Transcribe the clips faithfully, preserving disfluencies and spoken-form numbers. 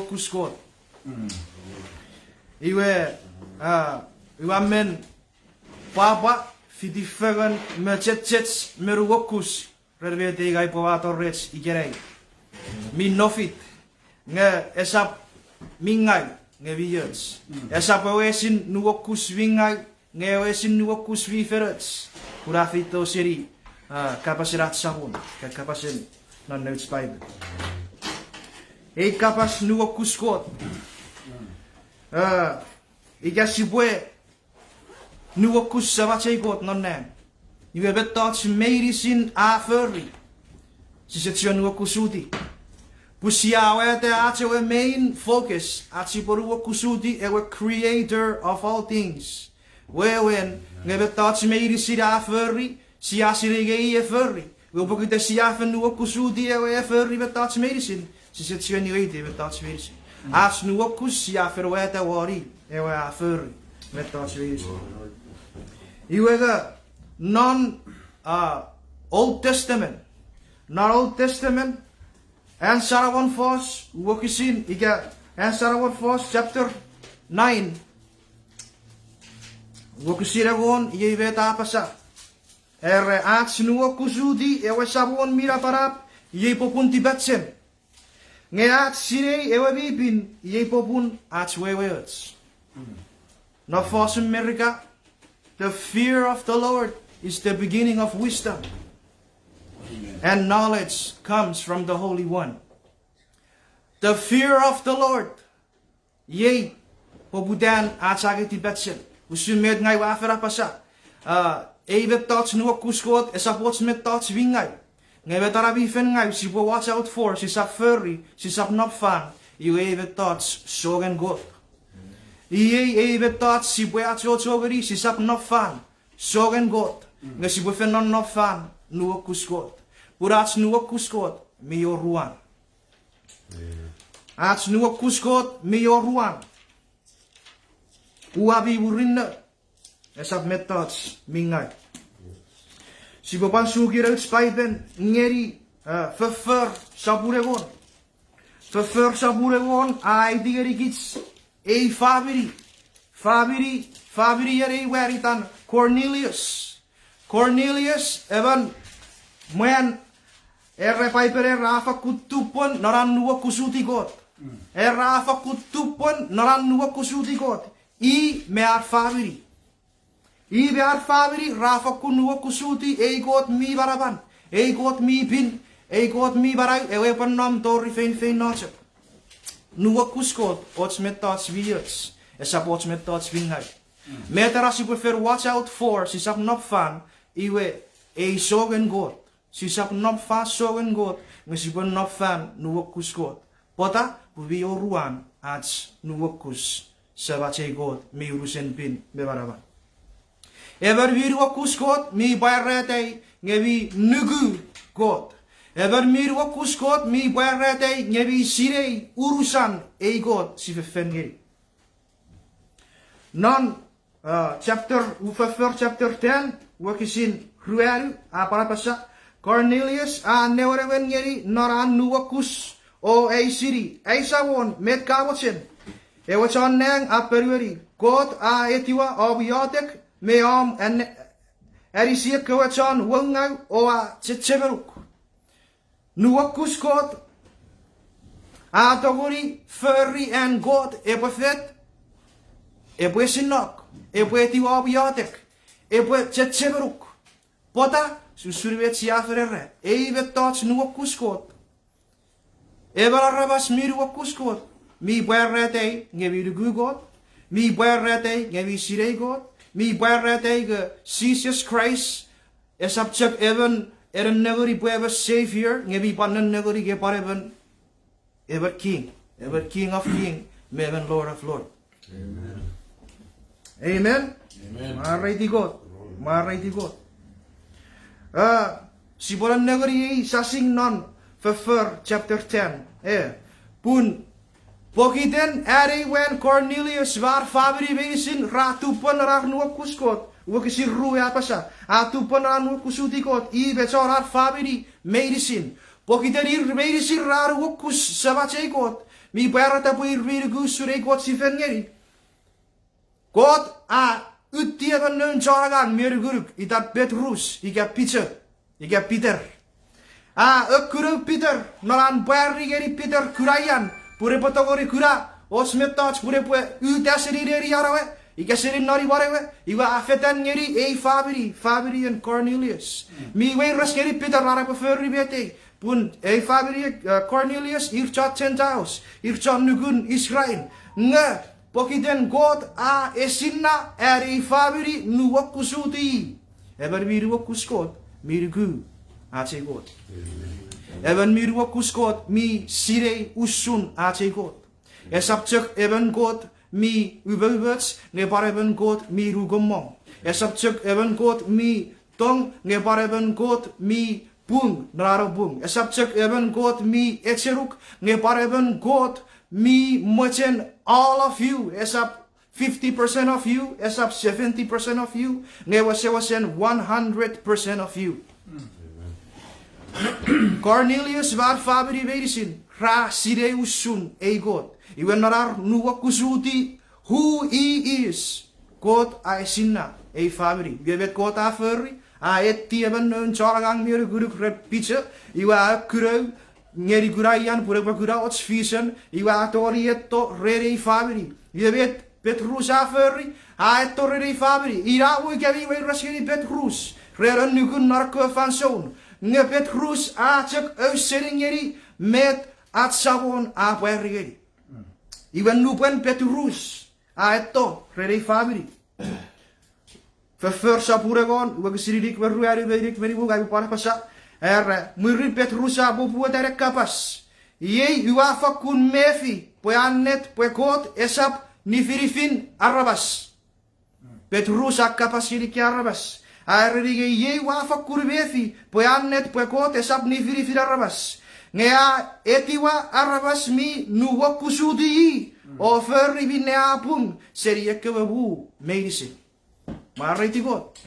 nuokus Kot. Iwe, a, iwe a men pwapwa fiti fengen me chechech me nuokus ren met ei ngang upwe wato rech ikenai. Mi nofit, nge esap mi ngau, nge mi och. Esap ewe esin nuokus mi ngau, nge ewe esin nuokus mi fen och. Pun a feito seni, a, kapasen ach Samon, ka kapasen non nouch Paipen. Ei kapas nuokus Kot. A, ika sipwe nuokus Samach ei Kot non nang, iwe mettoch meinisin a fori, sise chuen nuokusuti. Pun sia wata ach ewe main focus, ach sipwe nuokusuti ewe creator of all things, wewen, nge mettoch meinisin a fori, sia sinei nge i e fori. Iwe pokiten sia fen nuokusuti ewe e fori mettoch meinisin, sise chuen weweiti mettoch meinisin. Ach nuokus sia fen wata won i ewe a fori mettoch meinisin. Iwe nge non, a, Old Testament, non Old Testament, an Solomon fos wokisin ika, an Solomon fos chapter nine, wokisin engon, iei met a apasa. Era, ach nuokusuti ewe Samon mi napanap, iei popun tipachem. Nge ach sinei ewe mi pin, iei popun ach weweoch. Non fosun Merika, the fear of the Lord is the beginning of wisdom, and knowledge comes from the Holy One. The fear of the Lord. Iei poputan ach angei tipachem. Usun met ngang ua fen apasa. A, ei mettoch nuokus Kot, esap och mettoch mi ngau. Nge met ena mi fen ngau, sipwe watch out for, sisap fori, sisap nom fan, iwe ei mettoch songen Kot. Iei ei mettoch sipwe achocho ngeni, sisap nom fan, songen Kot. Nge sipwe fen nonnom fan, nuokus Kot. Pun ach nuokus Kot mi oruan. Ach nuokus Kot mi oruan. Ua mi murinno, esap mettoch mi ngau. Sipwe pwan suki nouch Paipen ngeni, a, Foffor sopun engon. Foffor sopun engon a aiti ngenikich ei famini, famini, famini en ei mwan itan Cornelius. Cornelius, emon mwan, era Paipen era a fakkun tupwen non an nuokusuti Kot. Era a fakkun tupwen non an nuokusuti Kot. I me ar famini. I me ar famini ra fakkun nuokusuti ei Kot mi manaman, ei Kot mi pin, ei Kot mi manau, ewe epwe nom tori feinfeino chok. Nuokus Kot och mettoch mi och, esap och mettoch mi ngau. Met ena sipwe fen watch out for, sisap nom fan, iwe ei songen Kot. Sisap nom fan songen Kot, nge sipwe nom fan nuokus Kot. Pwata? Pun mi oruan ach nuokus Semach ei Kot mi unusen pin me manaman. Emon mi nuokus Kot mi pwarata nge mi nuku Kot. Emon mi nuokus Kot mi pwarata nge mi sinei unusan ei Kot si fefengeni. Non, a, chapter, Foffor chapter ten, wokisin ruanu, a pwan apasa, Cornelius a newenewen ngeni non an nuokus o eisini, Ai samon, met ka mochen? Ewe chon nang a ponueni, Kot a etiwa om iotek me om an-, anisi ekkewe chon woungau o a chechemenuk. Nuokus Kot a tongeni fori an Kot epwe fet, epwe esinnok, epwe etiwa om iotek, epwe chechemenuk. Pwata? Usun met sia fen era, ei mettoch nuokus Kot. Emon aramas mi nuokus Kot mi pwarata nge mi nuku Kot, mi pwarata nge mi sinei Kot, mi pwarata nge Jises Kraist esap chok emon e nennengeni pwe emon Savior, nge mi pwan nennengeni nge pwan emon, emon King, emon King of King me emon Lord of Lord. Amen. Mwareiti Kot. Mwareiti Kot. A, sipwe nennengeni ei sasing non Foffor chapter ten. E, pun pokiten an ei mwan Cornelius me ar famini meinisin ra tupwen non ar nuokus Kot, wokisin ru e apasa, a tupwen non ar nuokusuti Kot, i me chon ar famini meinisin. Pokiten ir meinisin ra nuokus Semach ei Kot, mi pwarata pwe ir mi nuku usun ei Kot si fen ngeni. Kot a utti emon noun chon angang mi anukunuk itan Petrus ika Peter, ika Peter. A akuno Peter non an pwari ngeni Peter kunaian pun epwe tongeni kuna och mettoch pun epwe uta seni nenian we ika seni non imwan we, iwe a fetan ngeni ei famini, faminien Cornelius. Mi weires ngeni Peter an epwe fori met ei, pun ei famini, uh, Cornelius, ir chon Gentiles, ir chon nukun Israel. Nge pokiten Kot a esinna an ei famini nuokusuti. Emon mi nuokus Kot mi nuku ach ei Kot. Emon mi nuokus Kot mi sinei usun ach ei Kot. Esap chok emon Kot mi umoumoch, nge pwan emon Kot mi nukommong. Esap chok emon Kot mi tong, nge pwan emon Kot mi pung, non an pung. Esap chok emon Kot mi echenuk, nge pwan emon Kot mi mochen all of you. Esap fifty percent of you, esap seventy percent of you, nge wesewesen one hundred percent of you. Cornelius me an famini meinisin ra sinei usun ei Kot. Iwe non ar nuokusuti who he is, Kot a esinna ei famini. Iwe met Kot a fori, a etti emon noun chon angang mi anukunuk ren Peter, iwe a akuno ngeni kunaian pun epwe kuna och vision, iwe a tongeni etto ren ei famini. Iwe met Petrus a fori, a etto ren ei famini. Ina mo ika mi weires ngeni Petrus ren an nukun non ekkewe fansoun. Nge Petrus a chok ausening ngeni met ach Samon a pwari ngeni. Iwe nupwen Petrus a etto ren ei famini, Foffor sopun engon, wokisin inik me ruanu me inik me nimu, ngang upwe pwan apasa. Era, mwirin Petrus a poputa ne kapas, iei ua fakkun mefi pwe ennet pwe Kot esap nifinifin aramas. Petrus a kapas ngeni ekkei aramas, a ereni, iei ua fakkun mefi pwe ennet pwe Kot esap nifinifin aramas, nge a etiwa aramas mi nuokusuti i o fori minne a pung seni ekkewe mu meinisin. Mwareiti Kot.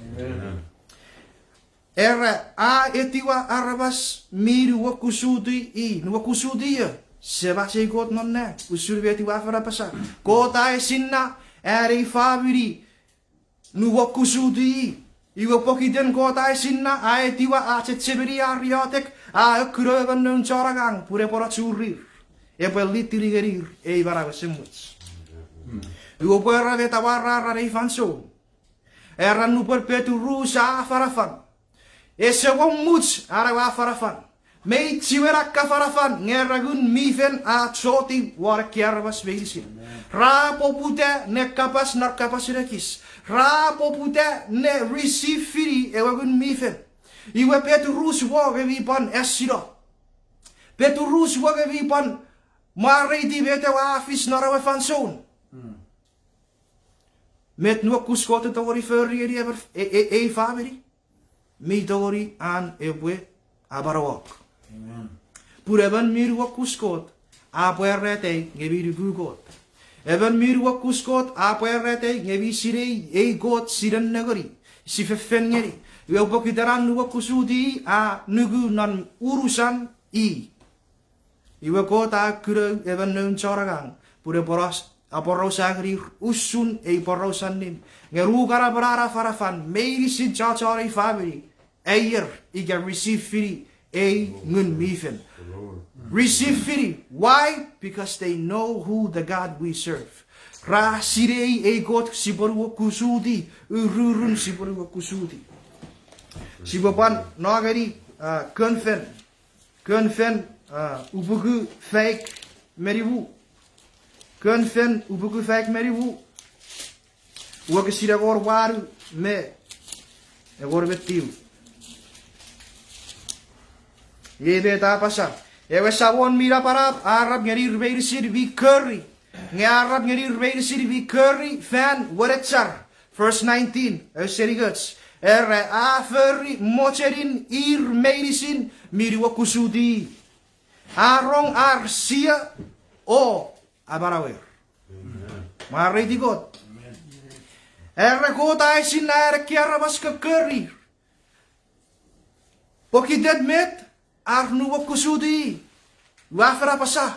Era, a etiwa aramas mi nuokusuti i, nuokusuti io, semach ei Kot non nang, usun met ua fen apasa. Kot a esinna an ei famini nuokusuti i. Iwe pokiten Kot a esinna, a etiwa, a chechemeni ar iotek, a akuno emon noun chon angang pun epwe no churir, epwe litini ngenir ei manau esemuch. Iwe pwe era met amwarar ei fansoun. Era nupwen Petrus a afanafan, ese wor much an ewe afanafan. Mei chiwen akkafanafan nge era Ngun mi Fel a choti won ekkei aramas meinisin. Ra poputa ne kapas non kapasen ekis. Ra poputa ne receive-ini ewe Ngun mi Fel. Iwe Petrus wonge mi pwan asino. Petrus wonge mi pwan mwareiti met ewe a fis non ewe fansoun. Met nuokus Kot e tongeni fori ngeni emon, e, e, ei famini? Mi tongeni an epwe amanauok. Pun emon mi nuokus Kot a pwarata nge mi nuku Kot. Emon mi nuokus Kot a pwarata nge mi sinei ei Kot si nennengeni, si feinfeino ngeni. Iwe pokiten an nuokusuti a nuku non unusan i. Iwe Kot a kuno emon noun chon angang pun epwe aporausa ngenir usun ei poraus allim. Nge nukanapan an afanafan, meinisin chochon ei famini aier ika receive-ini ei Ngun mi Fel. Receive-ini. Why? Because they know who the God we serve. Ra sinei ei Kot sipwe nuokusuti, ururun sipwe nuokusuti. Sipwe pwan no ngeni, a, Konfen. Konfen, a, upuku faik me nimu. Konfen upuku faik me nimu, wokisin engon wanu me engon me tiu. Iei met a apasa. Ewe Samon mi napanap a arap ngenir meinisin mi kori. Nge a arap ngenir meinisin mi kori fan wenechar. Verse nineteen, ausening och. Era a fori mochenin ir meinisin mi nuokusuti. A rong ar sio o amanauer. Mwareiti Kot. Era Kot a esinna an ekkei aramas kokkori. Pokiten met? Ar nuokusuti. Ua fen apasa.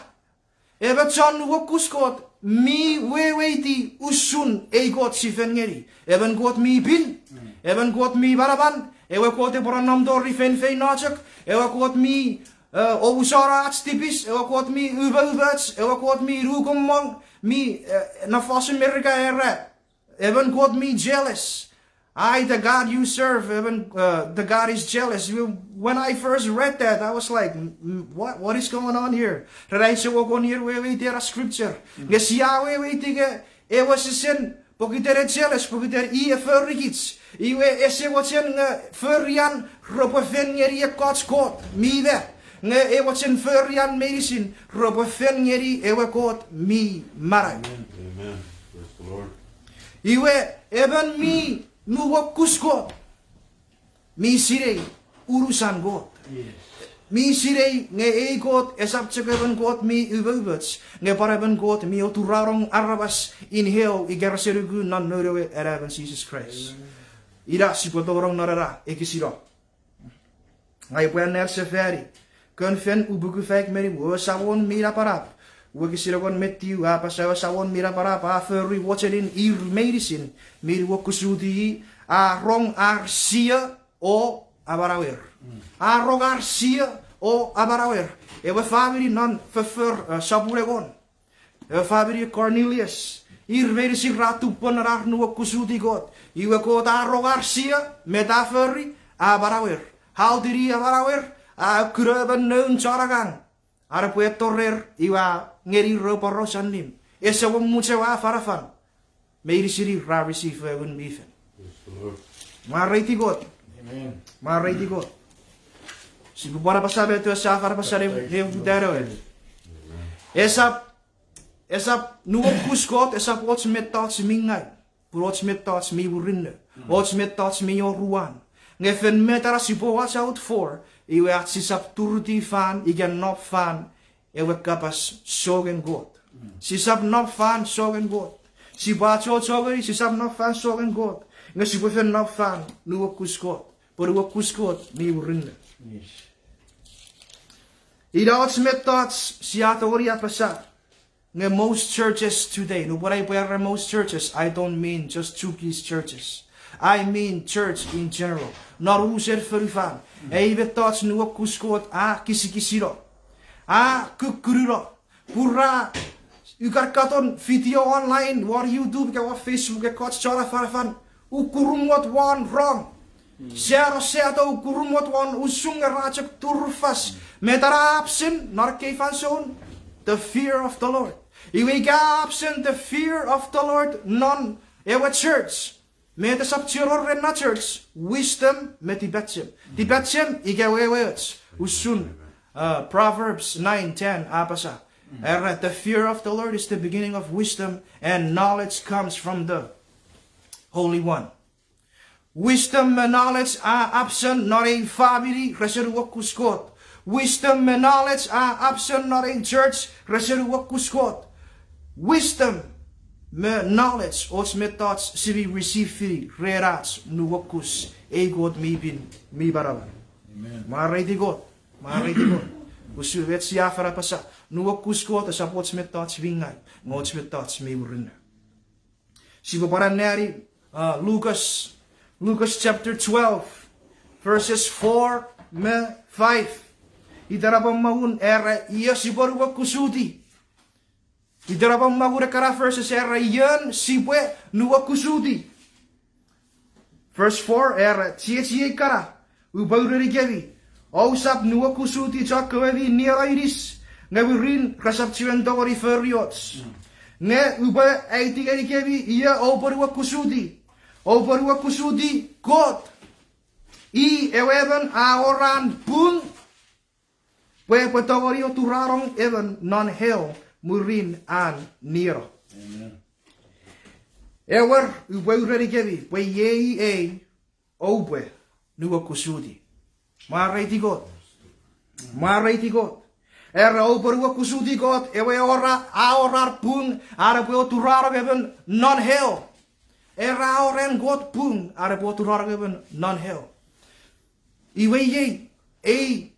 Emon chon nuokus Kot mi weweiti usun ei Kot si fen ngeni. Emon Kot mi pin, emon Kot mi manaman, ewe Kot epwe nonnom tori feinfeino chok, ewe Kot mi, eh, omusano ach tipis, ewe Kot mi umoumoch, ewe Kot mi nukumong, mi, eh, non fosun Merika era, emon Kot mi jealous. I, the God you serve, emon, uh, the God is jealous. You, when I first read that, I was like, "Mm, what, what is going on here?" Ren ai sewokon ier weweiti ena scripture. Nge sia weweiti nge ewe sesen pokiten e jealous, pokiten i e forikich. Iwe ese mochen nge forian repwe fen ngeni ekkoch kot mi ma. Nge e mochen forian meinisin repwe fen ngeni ewe Kot mi manau. Amen. Praise the Lord. Iwe, emon mi nuokus Kot, mi sinei unusan Kot. Mi sinei nge ei Kot esap chok emon Kot mi umoumoch, nge pwan emon Kot mi oturanong aramas in hell ika rese nuku non noun ewe Anaemon Jises Kraist. Ina sipwe tonong non ena ekis ino. Ngang upwe anneasefani kon fen upuku faik me nimu: Ewe Samon mi napanap, wokisin engon me tiu, a apasa: Ewe Samon mi napanap a fori mochenin ir meinisin mi nuokusiti i, a rong ar sio o amanauer. A rong ar sio o amanauer. Ewe famini non Foffor, eh, sopun engon. Ewe famini Cornelius, ir meinisin ra tupwen non ar nuokusiti Kot. Iwe Kot a rong ar sio, met a fori, a amanauer. How did he amanauer? A kuna emon noun chon angang an epwe etto rer, iwe a ngeni ir ewe poraus allim. Ese wor much ewe afanafan. Meinisin ir ra receive ewe Ngun mi Fel. Mwareiti Kot. Mwareiti Kot. Sipwe pwan apasa met ewe sa fan apasa ne, ne putano. Esap, esap nuokus Kot, esap och mettoch mi ngau. Pun och mettoch mi murinno. Och mettoch mi oruan. Nge fen met ena sipwe watch out for, iwe ach sisap turutiw fan ika nom fan ewe kapas songen Kot. Sisap nom fan songen Kot. Sipwe achocho ngeni, sisap nom fan songen Kot. Nge sipwe fen nom fan nuokus Kot. Pwe nuokus Kot mi murinno. Ina och mettoch sia tongeni apasa. Nge most churches today, nupwen ai upwe era most churches, I don't mean just Chuukese churches. I mean church in general. Non unusen fonufan, ei mettoch nuokus Kot a kisikisino. A kukkununo. Pun ra, ua kan katon video online won YouTube ika won Facebook, ekkoch chon afanafan ukurumwot won rong. Sano sato ukurumwot won usun nge ra chok turufas. Met ena absent non ekkei fansoun? The fear of the Lord. Iwe ika absent the fear of the Lord non ewe church, met esap chiwen wor ren na church? Wisdom me tipachem. Tipachem ika weweoch. Usun, uh, Proverbs nine ten a apasa, era, the fear of the Lord is the beginning of wisdom, and knowledge comes from the Holy One. Wisdom me knowledge a absent non ei famini, rese nuokus Kot. Wisdom me knowledge a absent non ei church, rese nuokus Kot. Wisdom me knowledge, och mettoch sipwe receive-ini ren ach nuokus ei Kot mi pin, mi manaman. Mwareiti Kot, mwareiti Kot. Usun met sia fen apasa, nuokus Kot esap och mettoch mi ngau, nge och mettoch mi murinno. Sipwe pwan anneani, uh, Lucas, Lucas chapter twelve, verses four me five. Itenapen maun era, io sipwe nuokusuti. Itenapen maun ekkana verses era, ion sipwe nuokusuti. Verse four era, chiechiei kana, upwe urenikemi, ousap nuokusuti chokkewe mi nieno inis, nge mwirin resap chiwen tongeni fori och. Nge upwe aiti ngenikemi io oupwe nuokusuti. Oupwe nuokusuti Kot. I ewe emon a awora an pung pwe epwe tongeni oturanong emon non hell mwirin an nieno. Ewer, upwe urenikemi pwe iei ei oupwe nuokusuti. Mwareiti Kot. Mwareiti Kot. Era oupwe nuokusuti Kot, ewe a awora, a awora an pung an epwe oturanong emon non hell. Era a awora an Kot pung an epwe oturanong emon non hell. Iwe iei ei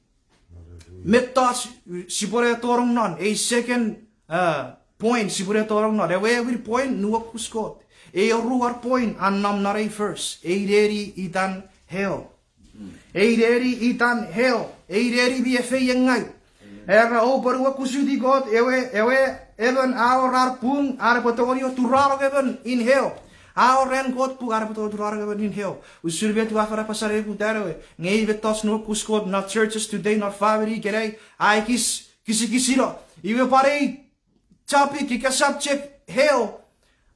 mettoch sipwe ne tonong non ei second point sipwene tonong non. Ewe ewin point, nuokus Kot. Ei oruan point a nom non ei verse. Ei neni itan hell. Ei neni itan hell. Ei neni mi efeiengau. Era oupwe nuokusuti Kot ewe, ewe emon a wor an pung an epwe tongeni oturanong emon in hell. A wor an Kot pung an epwe tongeni oturanong emon in hell. Usun met ua fen apasa ne pwutan ewe. Nge ei mettoch nuokus Kot non churches today, non famini ikenai, a ekis kisikisino. Iwe pwan ei topic ika subject hell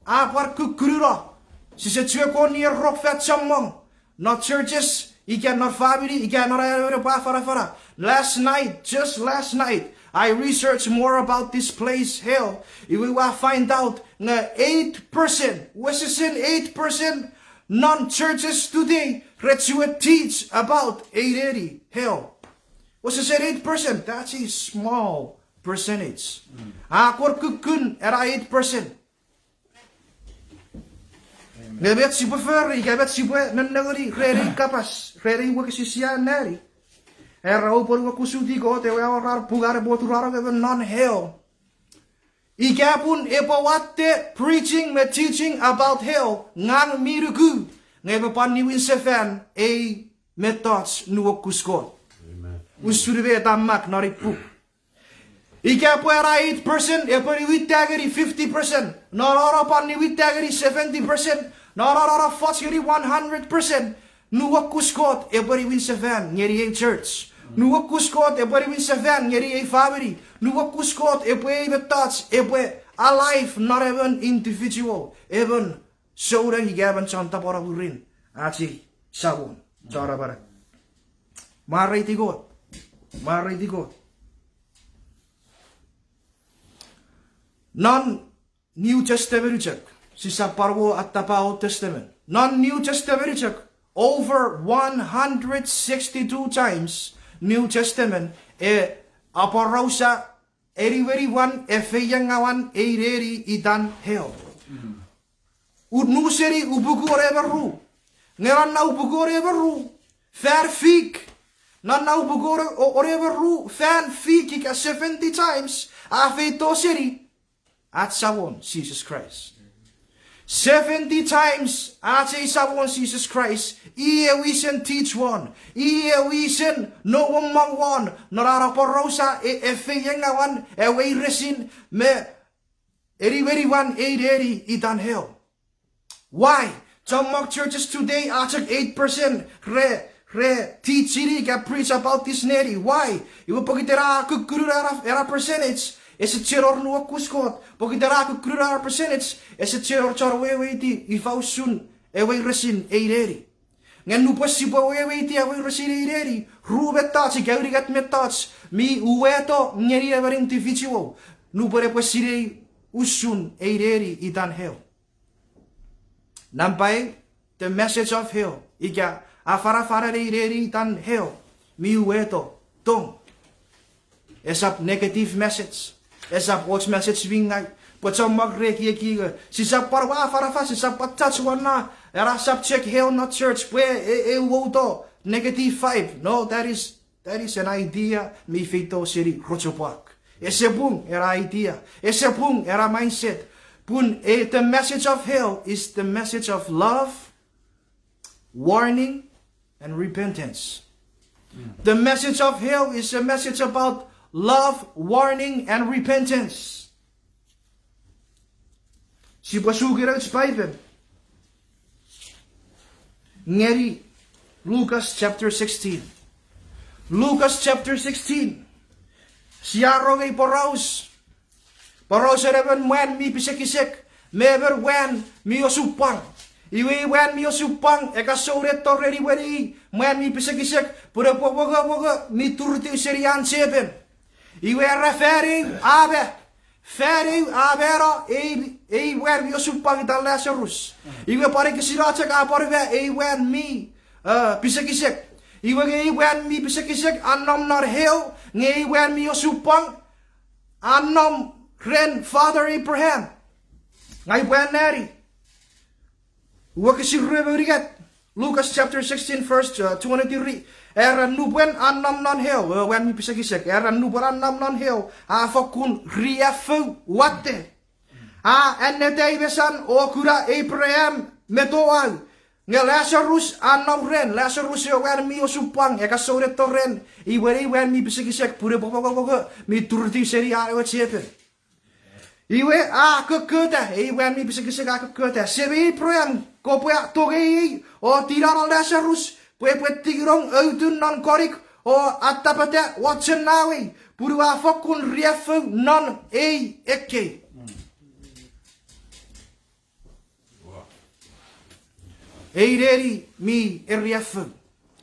a pwan kukkununo. Sise chuen kon nien rok fan chommong non churches ika non famini ika non aewin epwe afanafana. Last night, just last night, I researched more about this place, hell. Iwe ua find out nge eight percent, wesesen eight percent non churches today re chuen teach about ei neni, hell. Wesesen eight percent, that's a small percentage. A kon kukkun ena eight percent. Nge met sipwe fori, ika met sipwe nennengeni ren ei kapas, ren ei wokisin sia nani. Era oupwe nuokusuti Kot ewe a wor an pung an epwe oturanong emon non hell. Ika pun epwe watte preaching me teaching about hell, ngang mi nuku nge epwe pwan niwin sefan ei mettoch nuokus Kot. Usun met a mak non ei puk. Ika pwe ena eight percent epwe niwinta ngeni fifty percent, non ena pwan niwinta ngeni seventy percent, non ena foch ngeni one hundred percent, nuokus Kot epwe niwin sefan ngeni ei church. Nuokus Kot epwe niwin sefan ngeni ei famini. Nuokus Kot epwe ei mettoch epwe alive non emon individual, emon souneng ika emon chon tapweno mwirin ach ei Samon, chon amanau. Mwareiti Kot. Mwareiti Kot. Non New Testament chok, sisap pwan mo attapa Old Testament. Non New Testament chok, over one hundred sixty-two times New Testament e aporausa eniweniwan efeiengawan ei neni itan hell. Ut nu seni upuku wone me ru. Nge non na upuku wone me ru, fan fik. Non na upuku wone me ru, fan fik ika seventy times a feito seni ach Samon Jises Kraist. Seventy times ach ei Samon Jises Kraist, i e wisen teach won, i e wisen nongonong won, non an aporausa e, efeiengawan, e weiresin me eniweniwan ei neni itan hell. Why? Chommong churches today a chok eight percent re, re teach-ini ika preach about this neni. Why? Iwe pokiten a kukkunun ena, ena percentage, ese chiwen wor nuokus Kot. Pokiten a kukkunun ena percentage, ese chiwen wor chon weweiti ifa usun ewe weiresin ei neni. Nge nupwen sipwe weweiti ewe weiresin ei neni, ru mettoch ika unungat mettoch mi uwato ngeni emon individual nupwen epwe sinei usun ei neni itan hell. Nampa ew, the message of hell, ika afanafanen ei neni itan hell, mi uwato, tong. Esap negative message. Esap och message mi ngau. Pwe chommong re ekieki nge sisap pwan afanafan, sisap pwan touch won na, ena subject hell non church pwe e, e uwato negative vibe. No, that is, that is an idea mi feito seni rochopwak. Ese pung ena idea. Ese pung ena mindset. Pun e, the message of hell is the message of love, warning, and repentance. The message of hell is a message about love, warning, and repentance. Sipwe suki nouch Paipen ngeni Lucas chapter sixteen. Lucas chapter sixteen. Sia rongei poraus. Porausen emon mwan mi pisekisek me emon mwan mi osupwang. Iwe ei mwan mi osupwang e kan sounetto ren imwen ei mwan mi pisekisek pun epwe mongo mongo mi turutiw seni an chepen. Iwe era fan eu a ma, fan eu a mano ei, ei mwan mi osupwang itan Lazarus. Iwe pwan ekis ina chok a pwan ma ei mwan mi, uh, pisekisek. Iwe nge ei mwan mi pisekisek a nom non hell, nge ei mwan mi osupwang a nom ren Father Abraham. Ngang upwe anneani wokisin rue me unungat. Lucas chapter sixteen, verse, uh, twenty-three. Era nupwen a nom non hell, ewe mwan mi pisekisek, era nupwen a nom non hell, a fokkun riaffou watte. A anneta ei mesan o kuna Abraham me toau. Nge Lazarus a nom ren, Lazarus ewe mwan mi osupwang, e kan souneto ren, iwe ei mwan mi pisekisek pun epwe pokopoko mi turutiw seni an ewe chepen. Iwe a kokkota, ei mwan mi pisekisek a kokkota, Semei Abraham, kopwe tongeiei o tinano Lazarus pwe epwe tikinong outun non konik o attapata wochennawei, pun ua fokkun riaffou non ei ekkei. Ei neni mi eriaffou.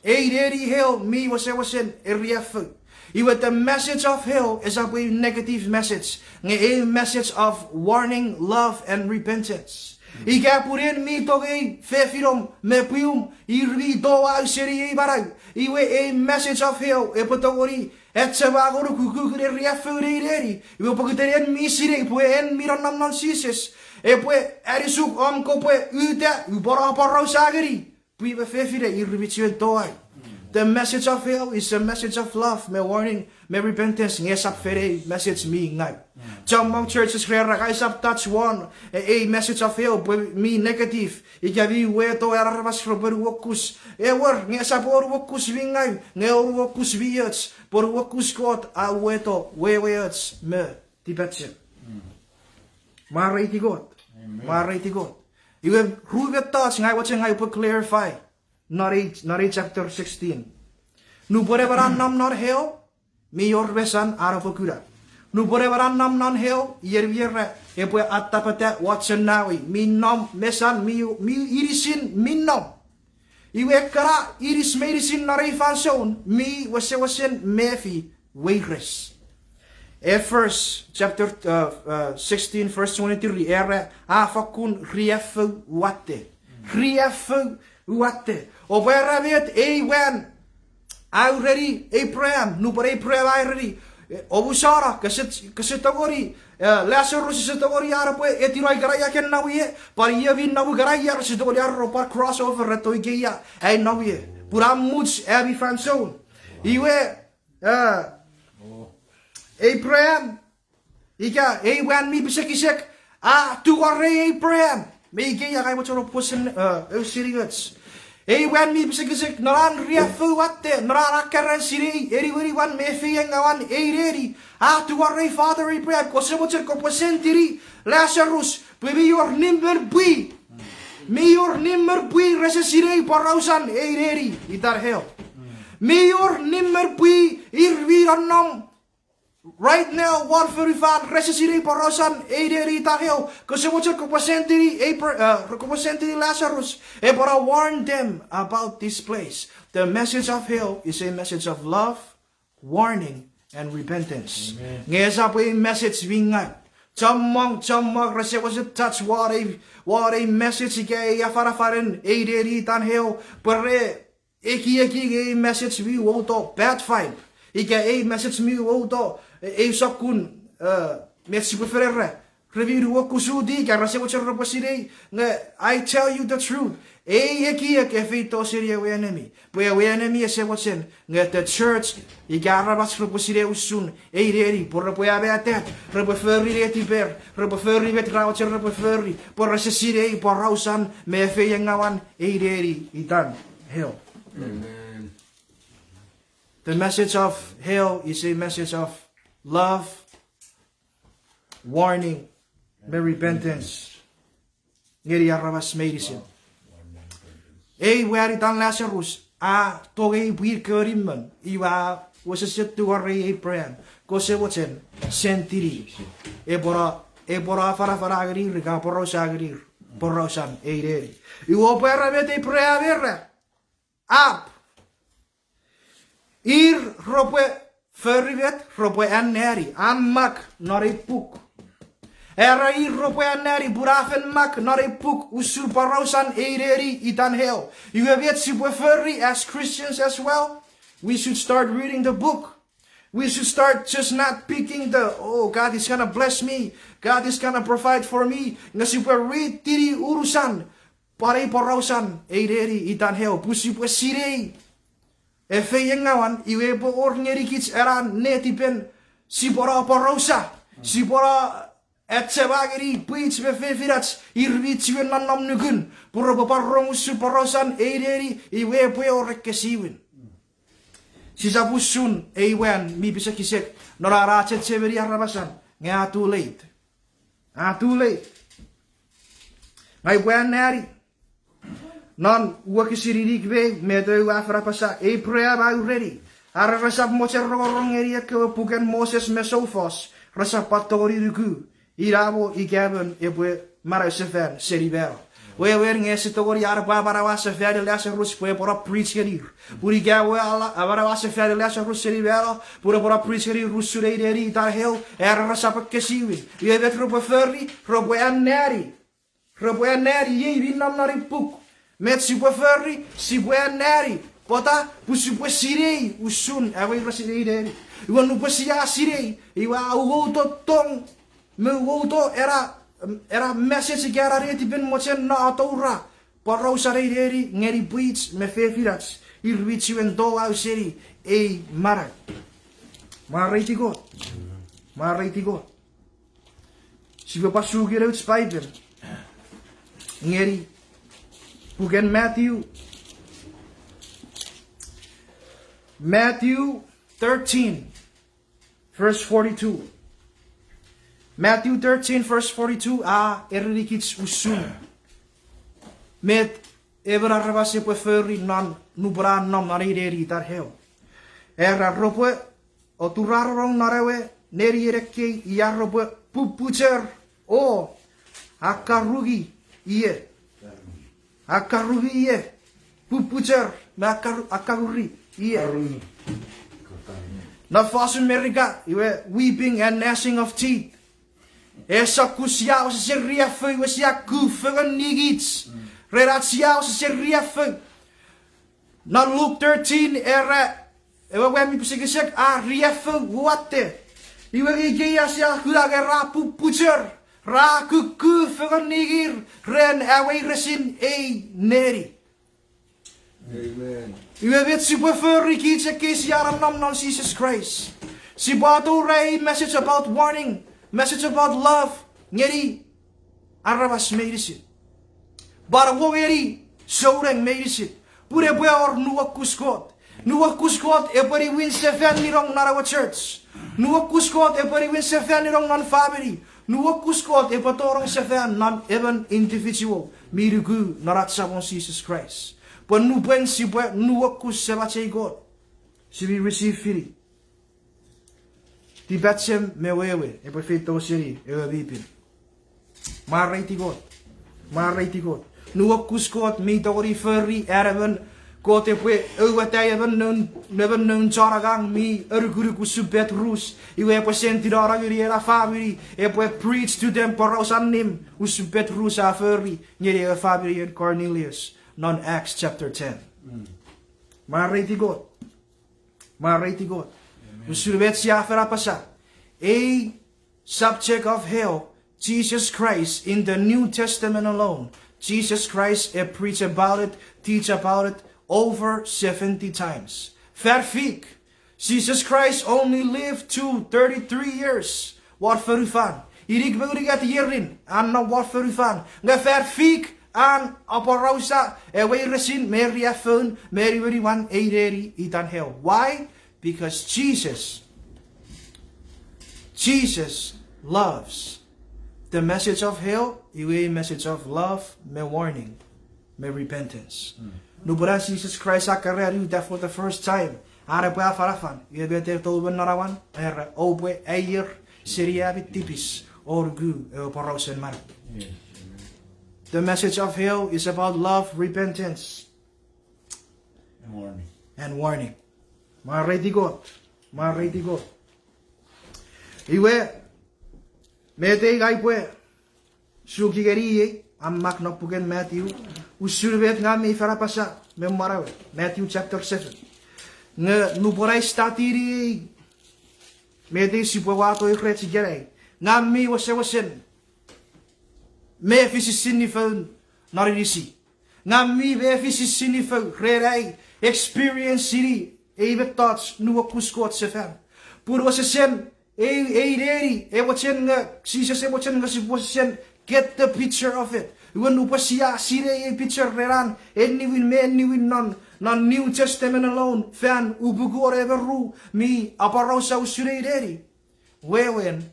Ei neni hell mi wesewesen eriaffou. Iwe the message of hell esap ew negative message, nge ew message of warning, love, and repentance. Ika pun en mi tongei fefinom me pwium ir mi toau seni ei manau, iwe ew message of hell epwe tongeni achema ngonuk ukukun eriaffou ei neni. Iwe pokiten en mi sinei pwe en mi nonnom non Jises, epwe anisuk om kopwe uta upwe aporausa ngeni pwi me fefinei ir mi chuen toau. The message of hell is a message of love me warning me repentance, nge esap fen ew message mi ngau. Chommong churches ra era nge esap touch won ei message of hell pwe mi negative ika mi weto, aramas repwe nuokus. Ewer, nge esap wor nuokus mi ngau, nge wor nuokus mi och, pwe nuokus Kot a weto weweoch me tipachem. Mwareiti Kot. Mwareiti Kot. Iwe ru mettoch ngang ua mochen ngang upwe clarify non ei, non ei chapter sixteen. Nupwen emon a nom non hell, mi wor mesan an epwe kuna. Nupwen emon a nom non hell, ien mi era epwe attapata wochennawei, mi nom mesan mi, mi inisin mi nom. Iwe ekkana inis meinisin non ei fansoun mi wesewesen mefi weires. E verse, chapter, uh, uh, sixteen, verse twenty-three, era a fakkun riaffou watte. Riaffou watte. Oupwe era met ei mwan a ureni Abraham, nupwen Abraham a ereni, omusano, kese, kese tongeni, uh, Lazarus ese tongeni an epwe etino ikenai a ken nom ie, pwan io mi nom ikenai a, ese tongeni an epwe pwan cross over eto ikeia ai nom ie. Pun a much ami fansoun. Iwe, uh, Abraham, ika ei mwan mi pisekisek, a tungorei Abraham. Me ikei a kai mochen pwosen, uh, eu sinioch. Ei mwan mi pisekisek non an riaffou watte, non an a keran sinei eniweniwan me efeiengawan ei neni, a tungorei Father Abraham, kose mochen kopwe sentini Lazarus, pwe mi wor nimmen pwi. Mi wor nimmen pwi rese sinei porausan ei neni itan hell. Mi wor nimmen pwi ir mi nonnom right now won fonufan rese sinei porausan ei neni itan hell. Kose mochen kopwe sentini, Abra-, uh, kopwe sentini Lazarus, epwe na warn them about this place. The message of hell is a message of love, warning, and repentance. Nge esap ei message mi ngau. Chommong, chommong rese wesen touch won ei, won ei message ika ei afanafanen ei neni itan hell, pwe re ekieki nge ei message mi wouto bad vibe. Ika ei message mi wouto, e, ei sokkun, uh, met sipwe fen era, re mi nuokusuti ika rese mochen repwe sinei, nge I tell you the truth. Ei ekiek e feito seni ewe enemy. Pwe ewe enemy ese mochen nge the church ika aramas repwe sinei usun ei neni, pwe repwe amatat, repwe fori netiper, repwe fori met ra mochen repwe fori, pwe rese sinei porausan me efeiengawan ei neni itan hell. The message of hell is a message of love, warning, me repentance ngeni aramas meinisin. Ei mwan itan Lazarus a tongei pwin kewe nimmen, iwe a wesewesen tungorei Abraham, kose mochen sentini, epwe na, epwe na afanafana ngenir ika aporausa ngenir porausan ei neni. Iwe oupwe era met Abraham era, ap. Ir repwe fori met, repwe anneani, a mak non ei puk. Era ir repwe anneani pun a fen mak non ei puk usun porausan ei neni itan hell. Iwe met sipwe fori as Christians as well? We should start reading the book. We should start just not picking the, "Oh, God is gonna bless me. God is gonna provide for me." Nge sipwe read-ini unusan pwan ei porausan ei neni itan hell, pun sipwe sinei efeiengawan, iwe epwe wor ngenikich ena netipen sipwe no aporausa, sipwe no achema ngeni pwich me fefinach ir mi chiwen nonnom nukun pwe repwe pwan rong usun porausan ei neni, iwe epwe wor ekkesiwin. Sisap usun ei mwan mi pisekisek non an a chechemeni aramasan nge a too late. A too late. Ngang upwe anneani non wokisin inik me ew, met ewe a fen apasa: Abraham a ureni, are resap mochen rongorong ngeni ekkewe puken Moses me soufos, resap pwan tongeni nuku inamo ika emon epwe manausefan seni mano. Wewen nge ese tongeni an epwe amanaua sefani Lazarus pwe epwe no preach ngenir. Pun ika ewe a amanaua sefani Lazarus seni mano pun epwe no preach ngenir usun ei neni itan hell, are resap ekkesiwin. Iwe met repwe fori? Repwe anneani. Repwe anneani iei mi nom non ei puk. Met sipwe fori? Sipwe anneani. Pwata? Pwe sipwe sinei usun ewe weiresin ei neni. Iwe nupwen sia sinei, iwe a uwouto tong me uwouto ena, ena message ika ena netipen mochen no atoura porausan ei neni ngeni pwich me fefinach ir mi chiwen touau seni ei manau. Mwareiti Kot. Mwareiti Kot. Sipwe pwan suki nouch Paipen ngeni puken Matthew. Matthew thirteen, verse forty-two. Matthew thirteen, verse forty-two a erenikich usun met emon aramas epwe fori non nupwen a nom non ei neni itan hell. Era repwe oturarorong non ewe nenien ekkei ia repwe pupuchor o akkarungi ie. Akkarungi ie. Pupuchor me akkar-, akkarungi ie. Non fosun Merika iwe weeping and gnashing of teeth. Esap ku sia wesesen riaffou, iwe sia ku fengen nikich ren ach sia wesesen riaffou. Non Luke thirteen era ewe mwan mi pisekisek a riaffou watte. Iwe nge ikei sia kuna nge ra pupuchor, ra kukku fengen nikir ren ewe weiresin ei neni. Iwe met sipwe fori kich ekkei sia nonnom non Jises Kraist? Sipwe atoura ei message about warning, message about love ngeni aramas meinisin. Pwan wongeni souneng meinisin. Pun epwe wor nuokus Kot. Nuokus Kot epwe niwin sefan ninong non ewe church. Nuokus Kot epwe niwin sefan ninong non famini. Nuokus Kot epwe tonong sefan non emon individual mi nuku non ach Samon Jises Kraist. Pwe nupwen sipwe nuokus semach ei Kot, sipwe receive fini tipachem me wewe epwe feito seni ewe mi pin. Mwareiti Kot. Mwareiti Kot. Nuokus Kot mi tongeni fori an emon Kot epwe ouatai emon noun, emon noun chon angang mi anukunuk usun Petrus, iwe epwe send ina ngeni ena famini epwe preach to them porausan nim usun Petrus a fori ngeni ewe famini en Cornelius non Acts chapter ten. Mwareiti Kot. Mwareiti Kot. Usun met sia fen apasa, ei subject of hell, Jesus Christ in the New Testament alone, Jesus Christ e preach about it, teach about it over seventy times. Fan fik, Jesus Christ only lived to thirty-three years won fonufan. Inik me unungat ierin an nom won fonufan. Nge fan fik an aporausa ewe weiresin me riaffoun me niwiniwan ei neni itan hell. Why? Because Jesus, Jesus loves the message of hell, iwe message of love me warning me repentance. Nupwen an Jises Kraist a keran uta for the first time an epwe afanafan, iwe met e tou me non awan, era, oupwe aier seni ami tipis o nuku ewe porausen manau. The message of hell is about love, repentance, and warning. And warning. Mwareiti Kot. Mwareiti Kot. Iwe, met ei ngang upwe suki ngeni iei, a mak non puken Matthew, usun met ngang mi fen apasa me manaue, Matthew chapter seven. Nge nupwen ai study-ni ei, met ei sipwe wato rech ikenai, ngang mi wesewesen mefi sisinifoun non inisi. Ngang mi mefi sisinifoun ren ai experience-ini ei mettoch nuokus Kot sefan. Pun wesesen ei, ei neni, e mochen nge, Jises e mochen nge sipwe wesesen get the picture of it. Iwe nupwen sia sinei ei picture ren an enniwin me enniwin non, non New Testament alone, fan upuku wone me ru mi aporausa usun ei neni. Wewen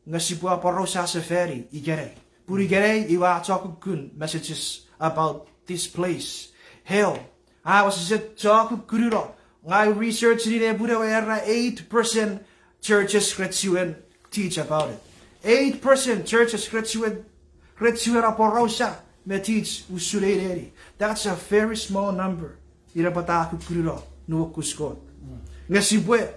nge sipwe aporausa sefani ikenai. Pun ikenai iwe a chokukkun messages about this place, hell. A wesesen chokukkununo. Ngang research-ini nepwin ewe era eight percent churches ren chiwen teach about it. Eight percent churches ren chiwen, ren chiwen aporausa me teach usun ei neni. That's a very small number. Ina pwata a kukkununo nuokus Kot. Nge sipwe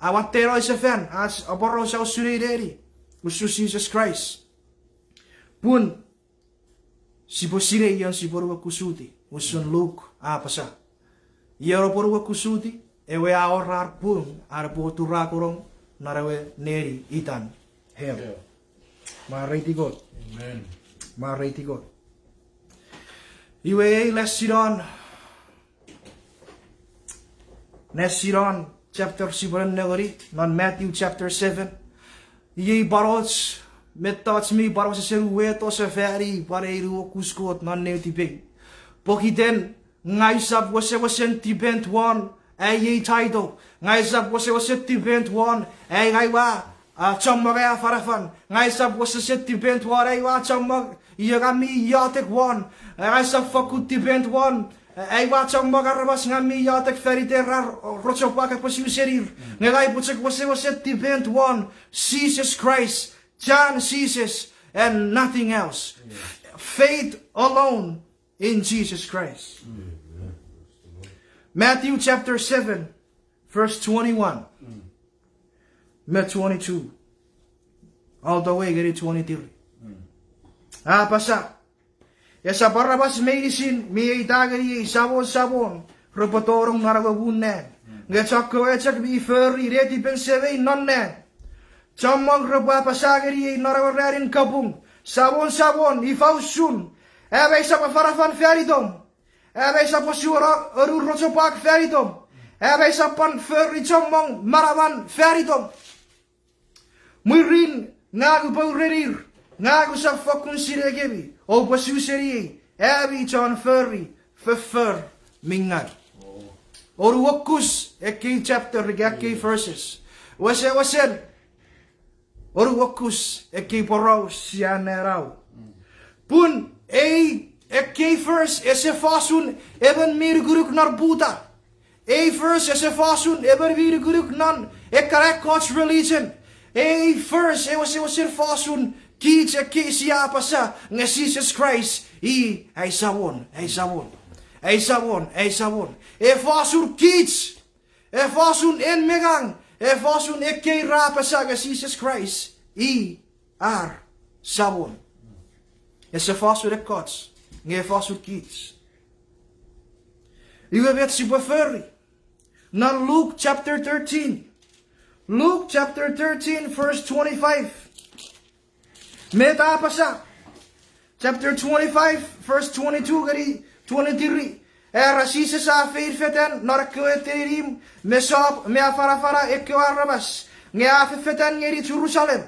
awatteno sefan ach aporausa usun ei neni, usun Jises Kraist. Pun sipwe sinei ion sipwe nuokusuti, usun Luk a apasa. Ion epwe nuokusuti, ewe a wor ar pung an epwe turakunong non ewe neni itan hell. Mwareiti Kot. Mwareiti Kot. Iwe ei lesinon, lesinon chapter sipwe nengeni non Matthew chapter seven. Iei pwan och mettoch mi pwan wesesen uweto sefani pwan ei nuokus Kot non netipei. Pokiten ngang usap wesewesen depend won ai ei title. Ngang usap wesewesen depend won ai ngang ua, a, chommong ai afanafan. Ngang usap wesewesen depend won ai ua chommong io ngang mi iotek won. Ngang usap fokkun depend won ai ua chommong aramas ngang mi iotek fan iter ar rochopwak epwe su senir. Nge ngang upwe chok wesewesen depend won Jesus Christ, chan Jesus, and nothing else. Faith alone in Jesus Christ. Matthew chapter seven, verse twenty-one me twenty-two, all the way ngeni twenty-three. A apasa, esap aramas meinisin mi eita ngeniei, Samon, Samon, repwe tonong non ewe muun nang, nge chokkewe chok mi fori netipen Semei non nang. Chommong repwe apasa ngeniei non ewe ranin kapung, Samon, Samon, ifa usun am aisap afanafan fan itom, am aisap osuono anun rochopwak fan itom, am aisap pwan fori chommong manaman fan itom. Mwirin ngang upwe urenir, ngang usap fokkun sinei kemi, oupwe su seniei, ami chon fori foffor mi ngaw. Onuokus ekkei chapter ika ekkei verses. Wesewesen onuokus ekkei poraus sia nanau. Pun ei ekkei verse ese fosun emon mi nukunuk non Buddha. Ei verse ese fosun emon mi nukunuk non ekkana ekkoch religion. Ei verse e wesewesen fosun kich ekkei sia apasa nge Jises Kraist i ai Samon, ai Samon, ai Samon, ai Samon. E fosun kich, e fosun en me ngang, e fosun ekkei ra apasa nge Jises Kraist i ar Samon. Ese fosun ekkoch, nge e fosun kich. Iwe met sipwe fori? Non Luke chapter thirteen. Luke chapter thirteen, verse twenty-five. Met a apasa? Chapter twenty-five, verse twenty-two ngeni twenty-three. Era Jises a feinfetan non ekkewe teninim me sop me afanafana ekkewe aramas, nge a fefetan ngeni Jerusalem.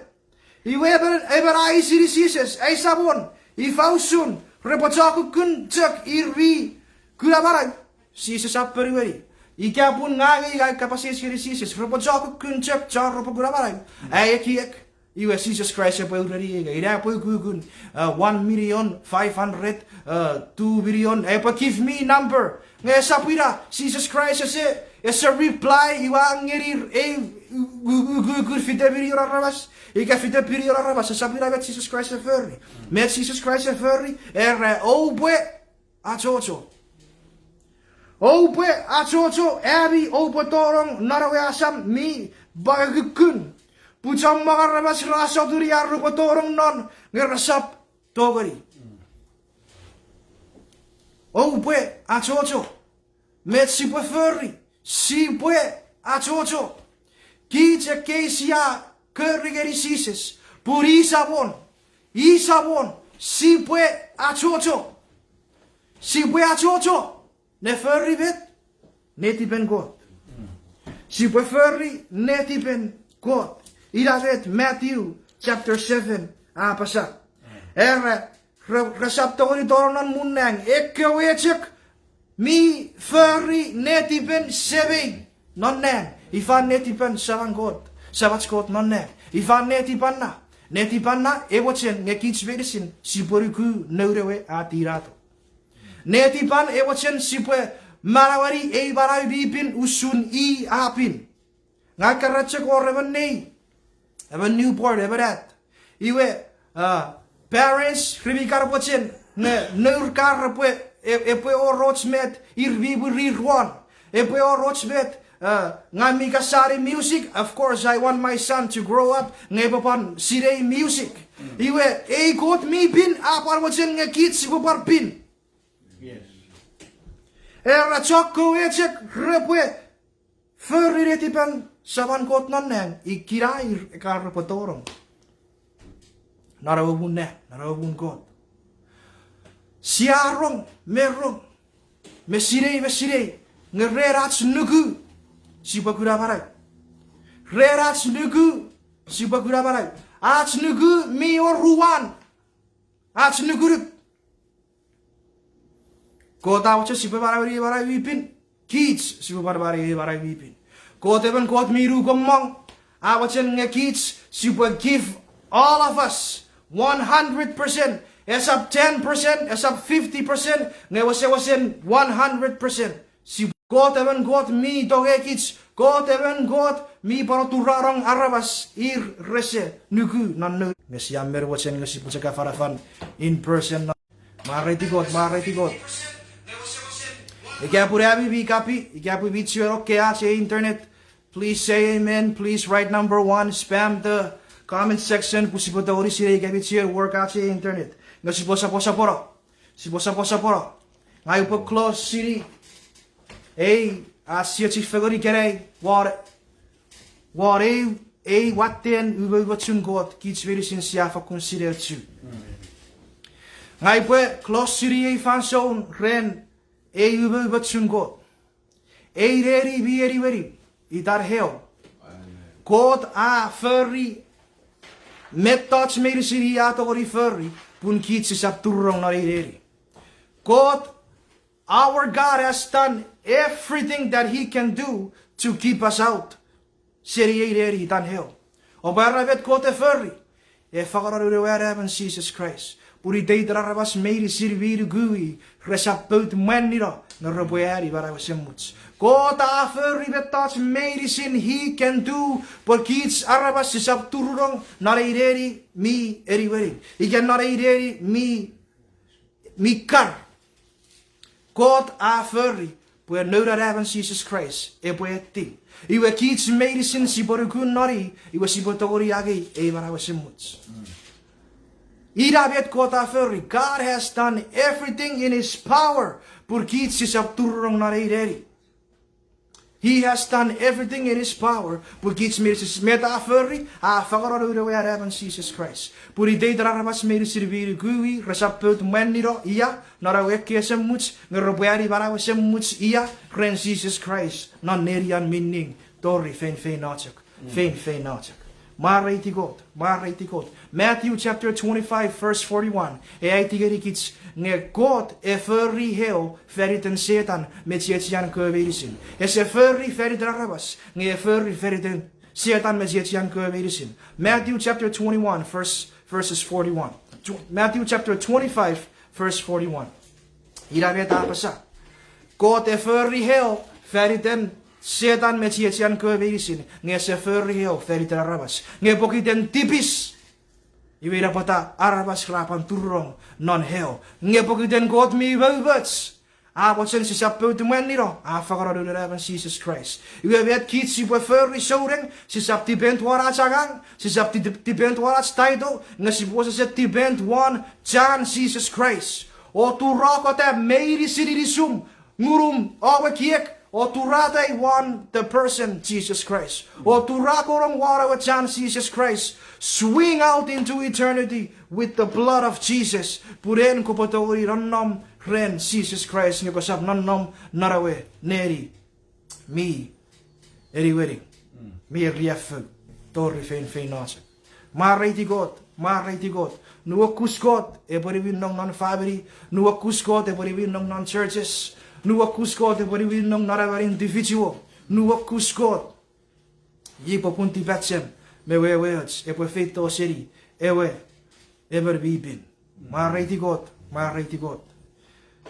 Iwe emon, emon a eisini Jises, ai Samon, ifa usun repwe chokukkun chok ir mi kuna manau? Jises a ponueni, ika pun ngang ei ai kapas eis ngeni Jises, repwe chokukkun chok chon repwe kuna manau, ai ekiek. Iwe Jises Kraist epwe ureniei nge ina epwe ukukun, uh, one million five hundred, uh, two million, epwe give me number. Nge esap ina, Jises Kraist ese, ese reply iwe a ngenir ei u-, u-, ukukun fite million aramas ika fite billion aramas, esap ina met Jises Kraist e fori. Met Jises Kraist e fori, era oupwe achocho. Oupwe achocho ami oupwe tonong non ewe asam mi pwangakukkun, pun chommong aramas ra sotuni ar repwe tonong non nge resap tongeni. Oupwe achocho. Met sipwe fori? Sipwe achocho. Kich ekkei sia kori ngeni Jises pun i Samon, i Samon, sipwe achocho. Sipwe achocho ne fori met? Netipen Kot. Sipwe fori netipen Kot. Ina met Matthew chapter seven a apasa. Era, re-, resap tongeni tonong non muun nang ekkewe chok mi fori netipen Semei non nang. Ifa netipen Saman Kot, Samach Kot non nang? Ifa netipan na? Netipan na e mochen nge kich meinisin sipwe nuku noun ewe a tinato. Netipan e mochen sipwe manaueni ei manau mi pin usun i a pin. Ngang keran chok wor emon nei, emon newborn, emon at. Iwe, uh, parents, re mi kan mochen nge nour kan repwe, e-, epwe wor och met ir mi mwirir won. Epwe wor och met, uh, ngang mi kan sani music, of course I want my son to grow up nge epwe pwan sinei music. Iwe, ei Kot mi pin a pwan mochen nge kich sipwe pwan pin. Era chokkewe chok repwe fori netipen Saman Kot non nang, ikina ir ekkan repwe tonong non ewe muun nang, non ewe muun Kot. Sia rong me rong me sinei me sinei, nge ren ach nuku sipwe kuna manau. Ren ach nuku sipwe kuna manau. Ach nuku mi oruan ach nukunuk. Kot a mochen sipwe manaueni manau mi pin, kich sipwe pwan manaueni manau mi pin. Kot emon Kot mi nukommong, a mochen nge kich sipwe give all of us, one hundred percent, esap ten percent, esap fifty percent, nge wesewesen one hundred percent. Si Kot emon Kot mi tongei kich, Kot emon Kot mi pwan oturanong aramas ir rese nuku non noun. Nge sia men mochen nge sipwe chok afanafan in person. Mwareiti Kot, mwareiti Kot. Ika pun ami mi copy, ika pun mi chiwen okkei ach ei internet, please say amen, please write number one, spam the comment section, pwe sipwe tongeni sinei ika mi chiwen work ach ei internet. Nge sipwe soposopono. Sipwe soposopono. Ngang upwe close sini ei, a, sia chufengen ikenai won, won ei, ei watten umoumochun Kot kich meinisin sia fakkun sinei usun. Ngang upwe close sini ei fansoun ren ei umoumochun Kot. Ei neni mi eniweni itan hell. Kot a fori mettoch meinisin i a tongeni fori pun kich sisap turunong non ei neni. Kot, our God has done everything that he can do to keep us out seni ei neni itan hell. Oupwe era met Kot e fori? E fangeno Noun we Anaemon Jises Kraist pun iteiten aramas meinisin mi nuku i resap pout mwanino nge repwe ani manau esemuch. Kot a fori mettoch meinisin he can do pwe kich aramas sisap turunong non ei neni mi eniweni ika non ei neni mi, mi kar. Kot a fori pwe Noun we Anaemon Jises Kraist epwe etto. Iwe kich meinisin sipwe nuku non i, iwe sipwe tongeni angei ei manau esemuch. Ina met Kot a fori. God has done everything in his power pun kich sisap turunong non ei neni. He has done everything in his power pwe kich meinisin, met a fori, a fangeno Noun we Anaemon Jises Kraist pun iteiten aramas meinisin mi nuku i resap pout mwanino ia non ewe ekkei esemuch nge repwe ani manau esemuch ia ren Jises Kraist non nenian mi ning tori feinfeino chok. Feinfeino chok. Mwareiti Kot, mwareiti Kot. Matthew chapter twenty-five, verse forty-one e aiti ngenikich nge Kot e fori hell fan iten Setan me chiechian kewe meinisin. Ese fori fan iten aramas nge e fori fan iten Setan me chiechian kewe meinisin. Matthew chapter twenty-one, verse, verses forty-one. Tw-, Matthew chapter twenty-five, verse forty-one. Ina met a apasa. Kot e fori hell fan iten Setan me chiechian kewe meinisin, nge ese fori hell fan iten aramas. Nge pokiten tipis, iwe ina pwata aramas ra pwan turunong non hell. Nge pokiten Kot mi umoumoch, a mochen sisap pout mwanino, a fangeno Noun we Anaemon Jises Kraist. Iwe met kich sipwe fori souneng, sisap depend won ach angang, sisap di-, depend won ach title, nge sipwe wesewesen depend won chan Jises Kraist. O turokota meinisin inisum, ngunum, o ewe ekiek, o turata won the person Jesus Christ. O turakonong won ewe chan Jesus Christ. Swing out into eternity with the blood of Jesus. Pun en kopwe tongeni nonnom ren Jesus Christ nge kosap nonnom non ewe neni mi eniweni, mi riaffou tori feinfeino chok. Mwareiti Kot, mwareiti Kot. Nuokus Kot epwe niwinnong non famini. Nuokus Kot epwe niwinnong non churches. Nuokus Kot epwe niwinnong non emon individual. Nuokus Kot, i popun tipachem me weweoch epwe feito seni ewe emon mi pin. Mwareiti Kot, mwareiti Kot.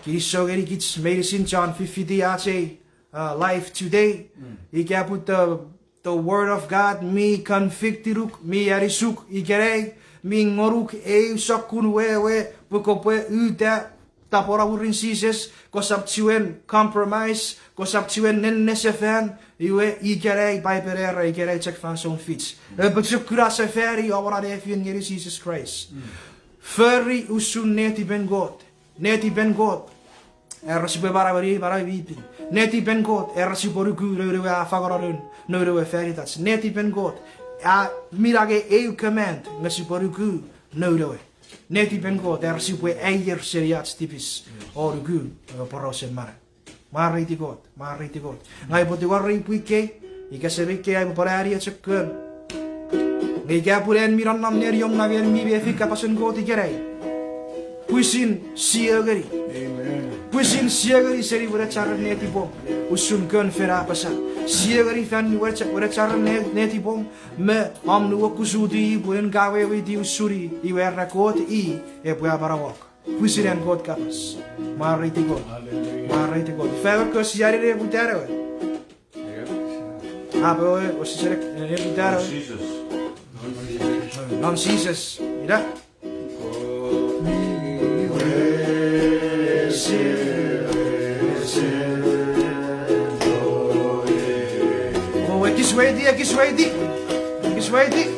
Kinisou ngenikich meinisin chon fifiti ach ei, uh, live today. Ika pun the, the word of God mi convict-inuk, mi anisuk ikenai, mi ngonuk eu sokkun wewe pwe kopwe uta tapweno mwirin Jises, kosap chiwen compromise, kosap chiwen nennesefan, iwe ikenai Paipen era ikenai chok fansoun fich. Epwe chok kuna sefani omw na nefin ngeni Jises Kraist. Fori usun netipen Kot. Netipen Kot era sipwe manaueni manau mi pin. Netipen Kot era sipwe nuku noun ewe a fangeno noun, noun ewe fan itach. Netipen Kot a, mi nang eu command nge sipwe nuku noun ewe. Netipen Kot era sipwe aier seni ach tipis o nuku ewe porausen manau. Mwareiti Kot, mwareiti Kot. Ngang upwe tingorei pwi kei, ika semei kei, aipwe pwan ani echokkun. Nge ika pun en mi nonnom neniom non en mi mefi kapasen Kot ikenai, pwisin sio ngeni. Pwisin sio ngeni seni wenecharen netipom. Usun Kon Fel a apasa, sio ngeni fan wenecharen ne-, netipom, me om nuokusuti pwe en ka weweiti usuni, iwe era Kot i epwe amanauok. Pwisin an Kot kapas. Mwareiti Kot. Mwareiti Kot. Ifa ewe ko sia neneputano ewe? Apo ewe, o sise neneputano ewe? Non Jises. Ina. O, ekis weiti, ekis weiti. Ekis weiti.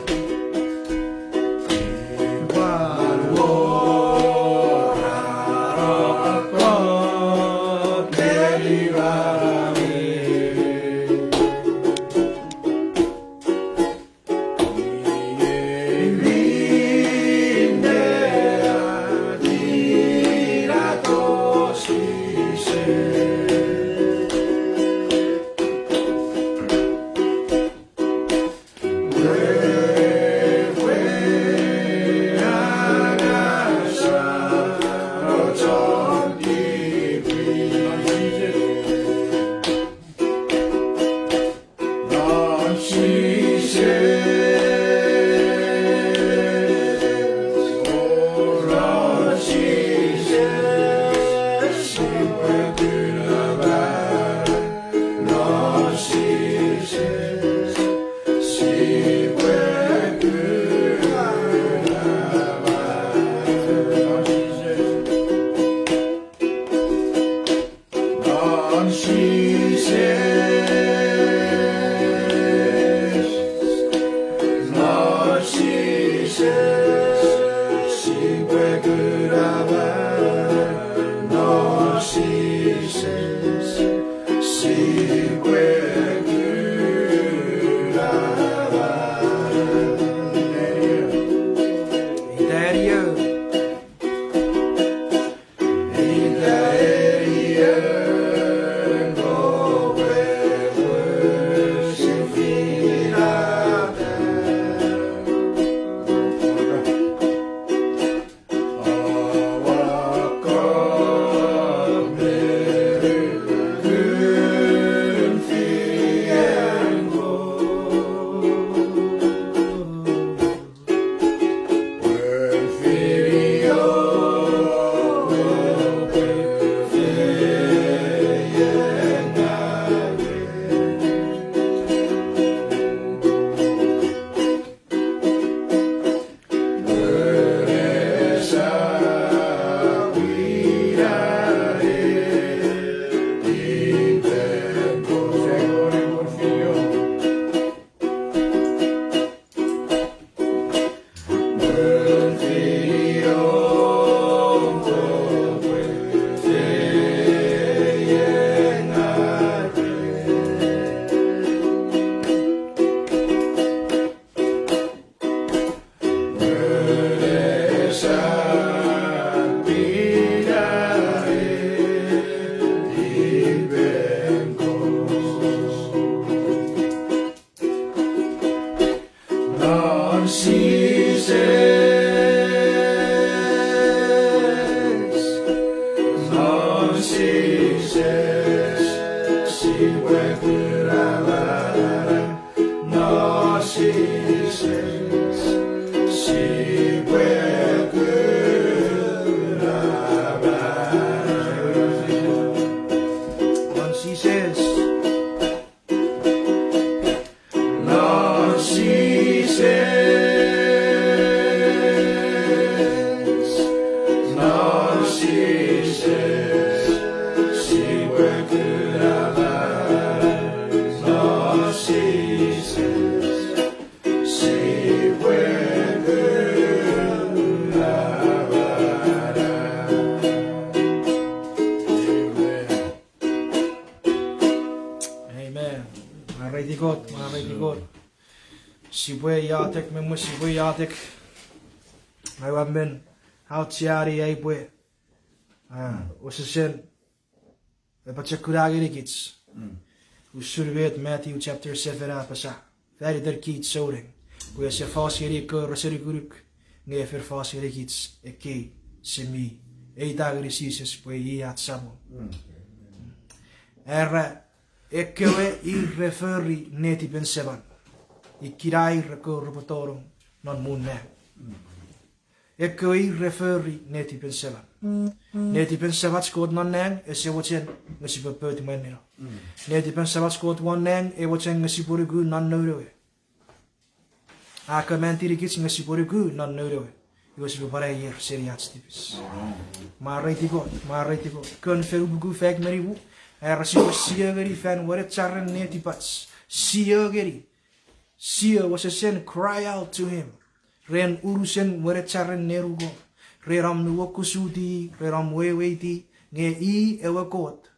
Jises, sipwe kuna manau non Jises, sipwe kuna manau. Amen. Mwareiti Kot, mwareiti Kot. Sipwe iotek me mwen sipwe iotek. Aua men aucheani ai pwe a, osesen, epwe chok kuna ngenikich usun met Matthew chapter seven a apasa faniten kich souneng, pwe ese fos ngeni ekkewe rese nukunuk, nge e fen fos ngenikich ekkei ese mi eita ngeni Jises pwe i ach Samon. Era, ekkewe ir re fori netipen Seman, ikkena ir ekkewe repwe tonong non muun nang. Ekkewe ir re fori netipen Seman. Netipen Semach Kot non nang ese mochen nge sipwe pout mwanino. Netipen Semach Kot won nang e mochen nge sipwe nuku non noun ewe. A command-inikich nge sipwe nuku non noun ewe, iwe sipwe pwan aier seni ach tipis. Mwareiti Kot, mwareiti Kot. Kon fopuku faik me nimu, era sipwe sio ngeni fan wenecharen netipach. Sio ngeni. Sio, osesen cry out to him. Ren unusen wenecharen nenukom. Ren om nuokusuti, ren om weweiti, nge i ewe Kot.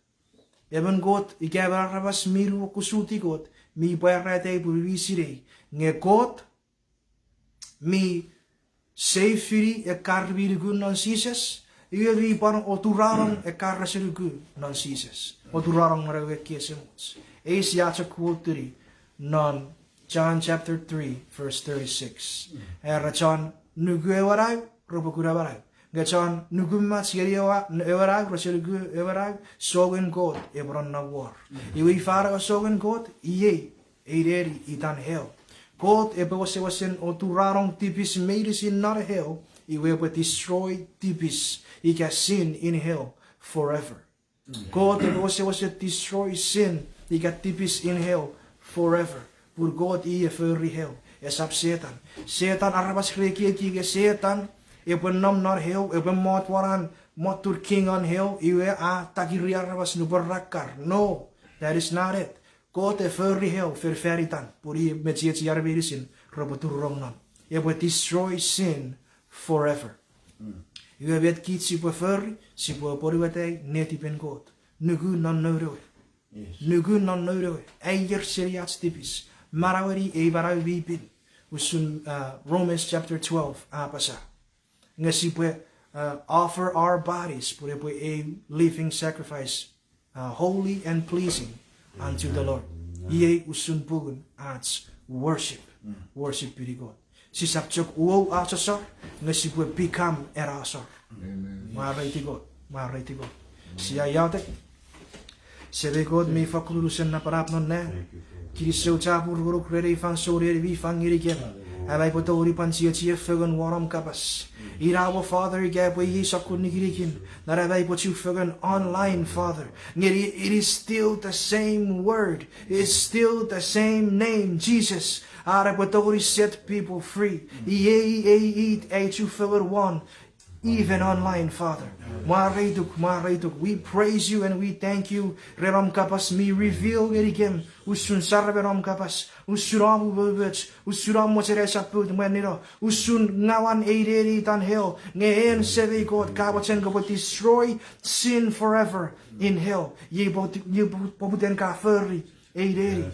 Emon Kot, ika emon aramas mi nuokusuti Kot, mi pwarata pwe mi sinei. Nge Kot, mi save-ini ekkan mi nuku non Jises, iwe mi pwan oturanong ekkan rese nuku non Jises. Oturanong non ewe ekkei esemuch. Ei sia chok quote-ini non John chapter three, verse thirty-six. Era chon nuku ewe manau, repwe kuna manau. Nge chon nuku mwach ngeni ewe, ewe manau, rese nuku ewe manau, songen Kot epwe nonnom wor. Iwe ifa ewe songen Kot, iei, ei neni itan hell. Kot epwe wesewesen oturanong tipis meinisin non hell, iwe epwe destroy tipis ika sin in hell forever. Kot epwe wesewesen destroy sin ika tipis in hell forever. Pun Kot i e fori hell, esap Setan. Setan, aramas re ekieki nge Setan epwe nom non hell, epwe mot won an motun king on hell, iwe a takiri aramas nupwen ra kar. No, that is not it. Kot e fori hell fen fan itan, pun i e chiechi ar meinisin repwe turunong non. Epwe destroy sin forever. Iwe met kich sipwe fori, sipwe apwonueta netipen Kot. Nuku non noun ewe. Nuku non noun ewe. Aier seni ach tipis. Manaueni ei manau mi pin. Usun, uh, Romans chapter twelve a apasa. Nge sipwe, uh, offer our bodies, pwe epwe a living sacrifice, uh, holy and pleasing unto the Lord. Iei usun pungun ach worship. Worship-ini Kot. Sisap chok uwou asosor, nge sipwe become ena asor. Mwareiti Kot, mwareiti Kot. Sia iotek. Semei Kot mi fakkun unusen napanap non nang. Kinisou chapur ngonuk ren ei fansoun en mi fang ngenikem. Am aipwe tongeni pwan chiechi fengen won om kapas. Ina mo Father ika epwe iei sokkun nikinikin. Non am aipwe chufengen online, Father. Ngeni, it is still the same word. It's still the same name, Jesus. Are epwe tongeni set people free. Iei ei it ai chufengen won. Even online, Father. Mwareituk, mwareituk. We praise you and we thank you. Ren om kapas mi reveal ngenikem usun saramen om kapas, usun om umoumoch, usun om mochen aisap pout mwanino, usun ngawan ei neni itan hell, nge en Semei Kot ka mochen kopwe destroy sin forever in hell. Iei poput-, iei poputen ka fori ei neni.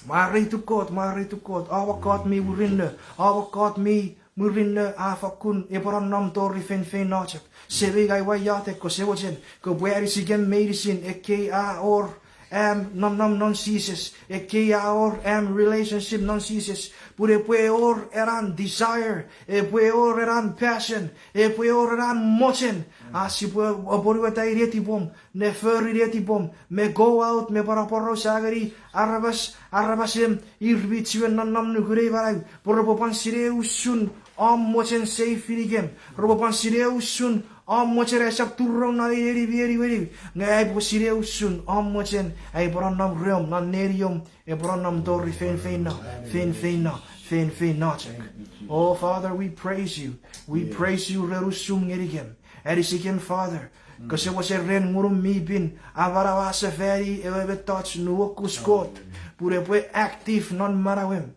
Mwareituk Kot, mwareituk Kot. Aua Kot mi murinno, aua Kot mi murinno a fakkun epwe nonnom tori feinfeino chok. Semei, ngang ua iotek kose mochen kopwe anisikem meinisin ekkei a wor am nonnom non Jises, ekkei a wor am relationship non Jises, pun epwe wor enan desire, epwe wor enan passion, epwe wor enan mochen, a sipwe apwonueta netipom, ne fori netipom, me go out me pwan aporausa ngeni aramas, aramasen ir mi chiwen nonnom nukun ei manau, pwe repwe pwan sinei usun om mochen save-inikem, repwe pwan sinei usun om mochen aisap turunong non ei neni mi eniweniw, nge aipwe sinei usun om mochen aipwe nonnom reom, non neniom, epwe nonnom tori feinfeino, feinfeino, feinfeino chok. Oh, Father, we praise you. We praise you ren usum ngenikem. Anisikem, Father. Kose mochen ren Ngunum mi pin, amanauasefani ewe mettoch nuokus Kot, pun epwe active non manauem,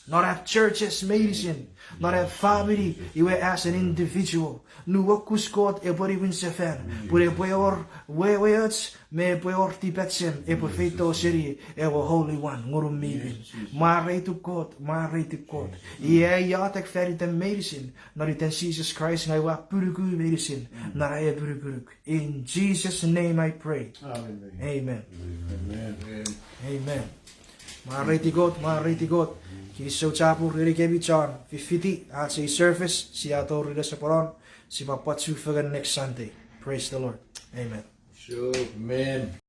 non ach churches meinisin, non ach famini, iwe as an individual. Nuokus Kot epwe niwin sefan, pun epwe wor weweoch me epwe wor tipachem epwe feito seni ewe Holy One, Ngunum mi pin. Mwareituk Kot, mwareituk Kot. Iei ai iotek fan item meinisin, non iten Jises Kraist ngang ua punuku meinisin non ai epinukunuk. In Jesus' name I pray. Amen. Amen. Mwareiti Kot, mwareiti Kot. Kinisou chapur ngenikemi chon fifiti ach ei service, sia tori nesoponon, sipwe pwan chufengen next Sunday. Praise the Lord. Amen.